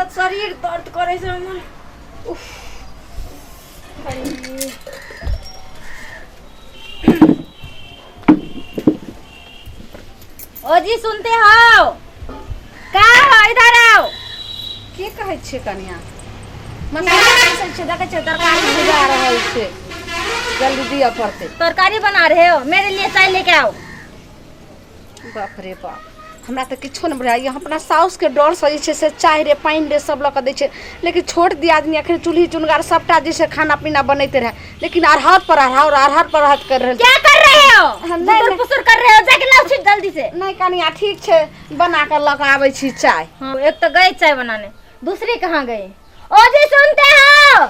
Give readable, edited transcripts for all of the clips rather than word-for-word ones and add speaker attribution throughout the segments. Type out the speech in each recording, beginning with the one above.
Speaker 1: पूरा शरीर दर्द करै छै हमर। उफ। अरे। ओ जी सुनते हो का हो इधर आओ।
Speaker 2: की कहै छियै कनिया? मसाला पीसै छियै, देखै छियै तरकारी भुजा रहल छै, जल्दी दिअ पड़तै।
Speaker 1: तरकारी बना रहे हो, मेरे लिए चाय लेके आओ।
Speaker 2: बाप रे बाप, हमरा तऽ किछो नहि बुझाइए। हम अपना साउसके डरसँ जे छै से चाय रे पानि रे सब लऽ कऽ दै छै, लेकिन छोट दियादनी अखन चूल्ही चुनगार सबटा जे छै खाना पीना बनैते रहए, लेकिन अरहर पर अरहर अरहर पर अरहर कर रहल।
Speaker 1: क्या कर रहे हो?
Speaker 2: हाँ, नहीं,
Speaker 1: फुसुर
Speaker 2: नहीं।
Speaker 1: फुसुर कर रहे हो, जाके लाओ छी जल्दी से।
Speaker 2: नहि कनिया, ठीक छै, बना कऽ लऽ कऽ आबै छी चाय।
Speaker 1: हाँ, एक तो गए चाय बनाने, दूसरी कहाँ गई? ओ जी सुनते हो,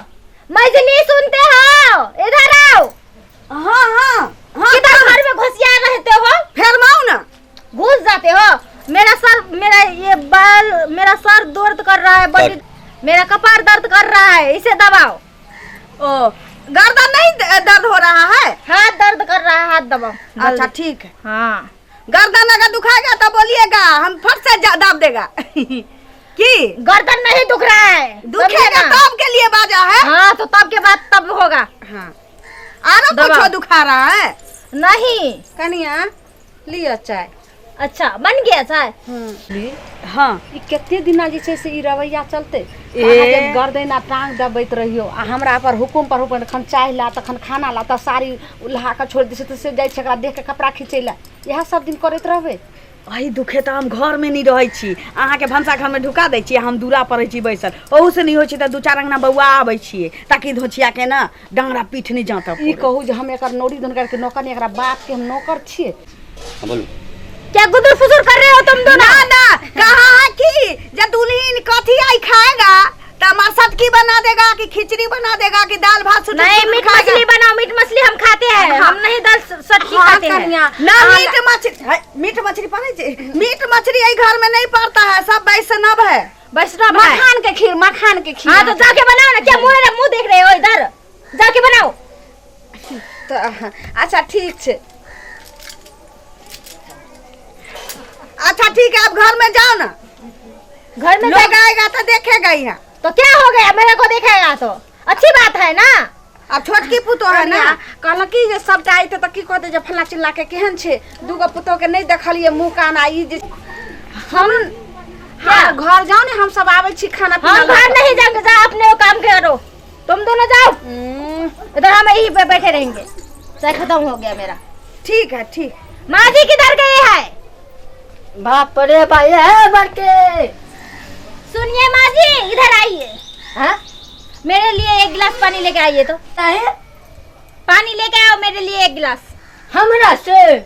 Speaker 1: मजली सुनते हो, इधर आओ।
Speaker 3: हाँ हाँ हाँ।
Speaker 1: किधर घर में घुसिया रहते हो?
Speaker 3: फेर माऊ ना
Speaker 1: घुस जाते हो। मेरा सर, मेरा ये बाल, मेरा सर दर्द कर रहा है बड़ी, मेरा कपार दर्द कर रहा है, इसे दबाओ।
Speaker 3: ओ गर्दन नहीं दर्द हो रहा है?
Speaker 1: हाथ दर्द कर रहा है, हाथ दबाओ।
Speaker 3: अच्छा ठीक है।
Speaker 1: हाँ।
Speaker 3: गर्दन अगर दुखाएगा तो बोलिएगा, हम फट से दाब देगा की।
Speaker 1: गर्दन नहीं दुख रहा है।
Speaker 3: दुखेगा
Speaker 1: समझे ना?
Speaker 3: तब के लिए बाजा है।
Speaker 1: हाँ तो तब के बाद तब होगा।
Speaker 3: हाँ, आरो
Speaker 1: दबाओ।
Speaker 3: कुछ दुखा रहा है?
Speaker 1: नहीं।
Speaker 2: कनिया लिअ चाय।
Speaker 1: अच्छा बन गया चाय।
Speaker 3: हाँ।
Speaker 2: ई कते दिना जे छै से ई रवैया चलतै?
Speaker 3: ए।
Speaker 2: अहाँके गर्दन आ टांग दबैत रहियौ आ हमरा पर हुकुम पर हुकुम, एखन चाय ला तखन खाना ला, तऽ साड़ी लहा कऽ छोड़ि दै छै तऽ से जाइ छै एकरा देख कऽ कपड़ा खींचै लए। इएह सब दिन करैत रहबै?
Speaker 3: एहि दुखे तऽ हम घरमे नहि रहै छी, अहाँके भनसा घरमे ढुका दै छी, हम दूरा पर रहै छी बैसल। ओहूसँ नहि होइ छै तऽ दू चारि अङ्गना बौआ आबै छियै ताकि धोछियाके ने डाँड़ा पीठ नहि जाँतऽ।
Speaker 2: ई कहू जे हम एकर नौरी दोनकर के नौकर नहि, एकरा बाप के हम नौकर छियै।
Speaker 4: हाँ, बोलू।
Speaker 1: क्या गुदुर फुसुर कर रहे हो तुम दोनों?
Speaker 3: ना ना, कहा है कि जब दुल्हन कथी आई खाएगा तो हमार सटकी बना देगा कि खिचड़ी बना देगा कि दाल भात सुटुर
Speaker 1: नहीं
Speaker 3: सुटुर
Speaker 1: मीट
Speaker 3: खाएगा?
Speaker 1: मछली बनाओ, मीट मछली हम खाते हैं।
Speaker 2: हाँ।
Speaker 1: हम नहीं दाल सटकी
Speaker 2: हाँ,
Speaker 1: खाते हैं।
Speaker 2: कनिया।
Speaker 3: ना मीट मछली है, मीट मछली पड़े छे? मीट मछली यही घर में नहीं पड़ता है, सब वैष्णव है।
Speaker 1: वैष्णव है।
Speaker 2: मखान के खीर, मखान के खीर।
Speaker 1: हाँ तो जाके बनाओ ना, क्या मुंह मुंह देख रहे हो, इधर जाके बनाओ।
Speaker 2: तऽ अच्छा ठीक छै।
Speaker 3: अच्छा ठीक है, आप घर में जाओ ना।
Speaker 1: घर में
Speaker 3: लोग
Speaker 1: जा-
Speaker 3: आएगा तो देखेगा यहाँ।
Speaker 1: तो क्या हो गया, मेरे को देखेगा तो अच्छी बात है ना।
Speaker 3: अब छोटकी पुतोह है ना।
Speaker 2: कनिया, कहलक कि जे सबटा अयतै तऽ की कहतै जे फल्लाँ चिल्लाँ के केहन छै, दूगो पुतोह के नहि देखलियै मुँह कान। आ ई जे हम हाँ, घर जाओ ने, हम सब आबै छी खाना पीना
Speaker 1: हम
Speaker 2: लऽ
Speaker 1: घर
Speaker 2: कऽ।
Speaker 1: नहीं जाएंगे, जा अपने वो काम करो, तुम दोनों जाओ। इधर हम यहीं पे बैठे रहेंगे। चाय खत्म हो गया मेरा।
Speaker 3: ठीक है ठीक।
Speaker 1: माँ जी किधर गए है?
Speaker 5: बाप रे भाई है बड़के।
Speaker 1: सुनिए माँ जी, इधर आइए।
Speaker 5: हाँ?
Speaker 1: मेरे लिए एक गिलास पानी लेके आइए तो।
Speaker 5: काहे?
Speaker 1: पानी लेके आओ मेरे लिए एक गिलास।
Speaker 5: हमरा से?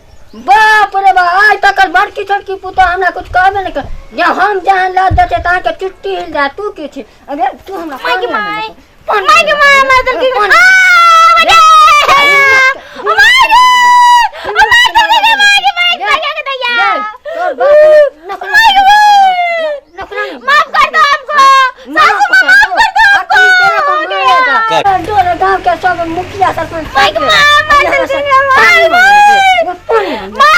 Speaker 5: बाप रे बाप, आज तक बड़की छोटकी पुतोह हमरा कुछ कहबे नहीं कर। जब हम जहाँ लऽ दै छियै तहाँ के चुट्टी हिल जाए। तू के छी? अरे तू हमरा
Speaker 1: माय के
Speaker 5: पानी
Speaker 1: my,
Speaker 5: आनि दे।
Speaker 1: My के my, my दिल की
Speaker 5: पानी।
Speaker 1: आ, बचे! My गे! My के my, my के my,
Speaker 5: they,
Speaker 1: my के दैया।
Speaker 5: दे, तोर बाप नौकरानी
Speaker 1: my के my.
Speaker 5: नौकरानी।
Speaker 1: माफ कर दो हमको सासू माँ, माफ कर दो हमको। हो गया।
Speaker 5: तोरा गांव के सब मुखिया सरपंच
Speaker 1: my के माँ, my दिल की my, my. माँ हो गया, मर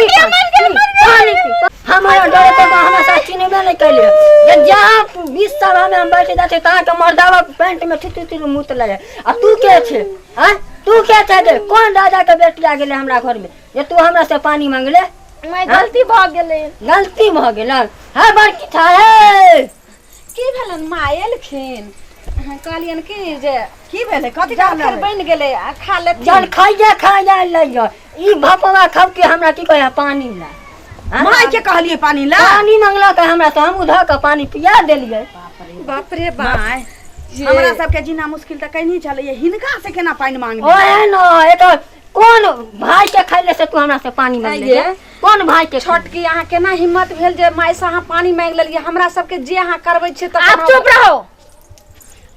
Speaker 1: गया, मर गया, मर गया।
Speaker 5: हमारा डरे तो हमरा साथ चिन्हबे नहीं कैले। जे जहाँ 20 सभा में हम बैठे जाते तहाँ के मर्दावा पैंट में थुथु थुथु मुत लगे। आ तू के छे? आँ तू के छे गे? कौन राजा के बेटी आ गेले हमरा घर में जे तू हमरा से पानी मांगले?
Speaker 1: मैं गलती भ गेलै।
Speaker 5: गलती भ गेल। हाँ बड़की था हे।
Speaker 2: की भेलन माँ एलखिन? अहाँ कहलियनि कि जे
Speaker 3: की भेलै, कथी
Speaker 2: जलखै
Speaker 3: कहलै?
Speaker 2: बनि गेलै आ खा लेथिन।
Speaker 5: जल खाइए खाइए लइयो ई भपवा खब के हमरा की कहै पानी ला। हाँ?
Speaker 3: माय के कहलिए पानी ला?
Speaker 5: पानी मंगलक हमरा से, हम उधर के पानी पिया देलियै।
Speaker 2: बाप रे बाप।
Speaker 3: माय, हमरा सबके जीना मुश्किल तऽ कहीं छलैया, हिनका से केना पानि मांगली?
Speaker 5: ओहे न, एकर कोन भाई के खैले से तू हमरा से पानी मांगले?
Speaker 2: ये?
Speaker 5: कोन भाई के?
Speaker 2: छोटकी, अहाँ केना हिम्मत भेल जे माय से अहाँ पानी मांगि लेलियै? हमरा सबके जे अहाँ करबै छियै तऽ
Speaker 1: आप चुप रहो,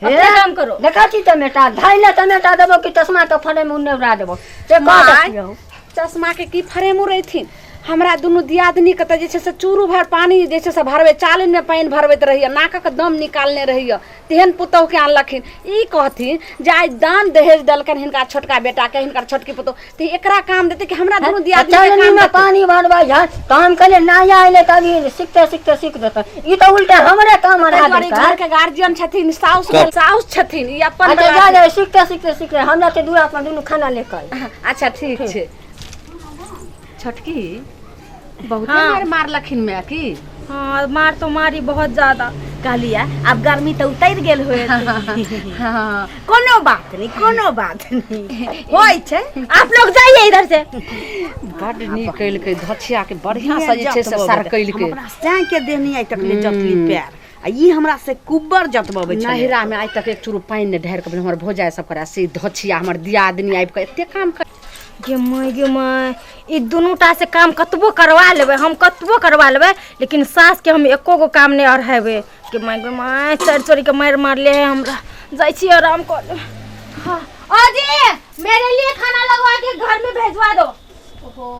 Speaker 1: अपने काम करो।
Speaker 5: देखा छी टमेटा धैले, टमेटा देबो कि चश्मा के फड़े में उन्ने उड़ा देबो से कह
Speaker 2: माय,
Speaker 5: देखियौ।
Speaker 2: चश्मा के की फ्रेम उड़ेथिन? हमरा दुनू दियादनीके तऽ जे छै से चूरू भरि पानि जे छै से भरबै, चालनिमे पानि भरबैत रहैए, नाकक दम निकालने रहैए, तेहन पुतहुके आनलखिन। ई कहथिन जे आइ दान दहेज देलकनि हिनका छोटका बेटाके, हिनकर छोटकी पुतहु, तऽ एकरा काम देतै कि हमरा दुनू दियादनीके
Speaker 5: चालनी
Speaker 2: काम
Speaker 5: में
Speaker 2: देतै?
Speaker 5: पानी भरबै है तऽ हम कहलियै नया अयलै तऽ अभी सीखते सीखते सीख जेतै, ई तऽ उल्टा हमरे काम
Speaker 2: ताहि
Speaker 5: अढ़ा
Speaker 2: दुआरे ई
Speaker 5: देलकै।
Speaker 2: घरके गार्जियन छथिन, साउस
Speaker 4: कब?
Speaker 2: साउस छथिन, ई अपन
Speaker 5: अच्छा
Speaker 2: बला
Speaker 5: जा जा, सीखते सीखते सीखते हमरा तऽ दूरा पर दुनू खाना ले कऽ आयल।
Speaker 2: अच्छा ठीक छै। छोटकी बहुते मार मारलखिन माय की?
Speaker 1: हाँ, मार तो मारी बहुत ज्यादा।
Speaker 3: कहलियै आब गर्मी तऽ उतरि गेल होयत।
Speaker 2: हाँ।
Speaker 3: कोनो बात नहि, कोनो बात नहि, होइ छै।
Speaker 1: आप लोग जाइए इधर से।
Speaker 2: बड नीक केलकै धछिया के, बढ़िया से जे छै से सरकैलकै।
Speaker 3: हम अपना सैं के देह नहि आइ तक ले जतली पैर, आ ई हमरा से कुब्बर जतबबै छलै।
Speaker 2: नहिरा में आइ तक एक चूरू पानि नहि ढारि कऽ हमर भौजाइ सब करा से धछिया हमर दियादनी आबि कऽ एते काम कर।
Speaker 1: गे माय, गे माय, ई दुनूटा से काम कतबो करवा लेबै हम, कतबो करवा लेबै, लेकिन सास के हम एको गो काम नहि अढ़ेबै। गे माय, गे माय, चोरि चोरि के मारि मारले है हमरा। जाइ छी आराम कर लेबै। हाँ, ओ जी, मेरे लिए खाना लगवा के घर में भेजवा दो।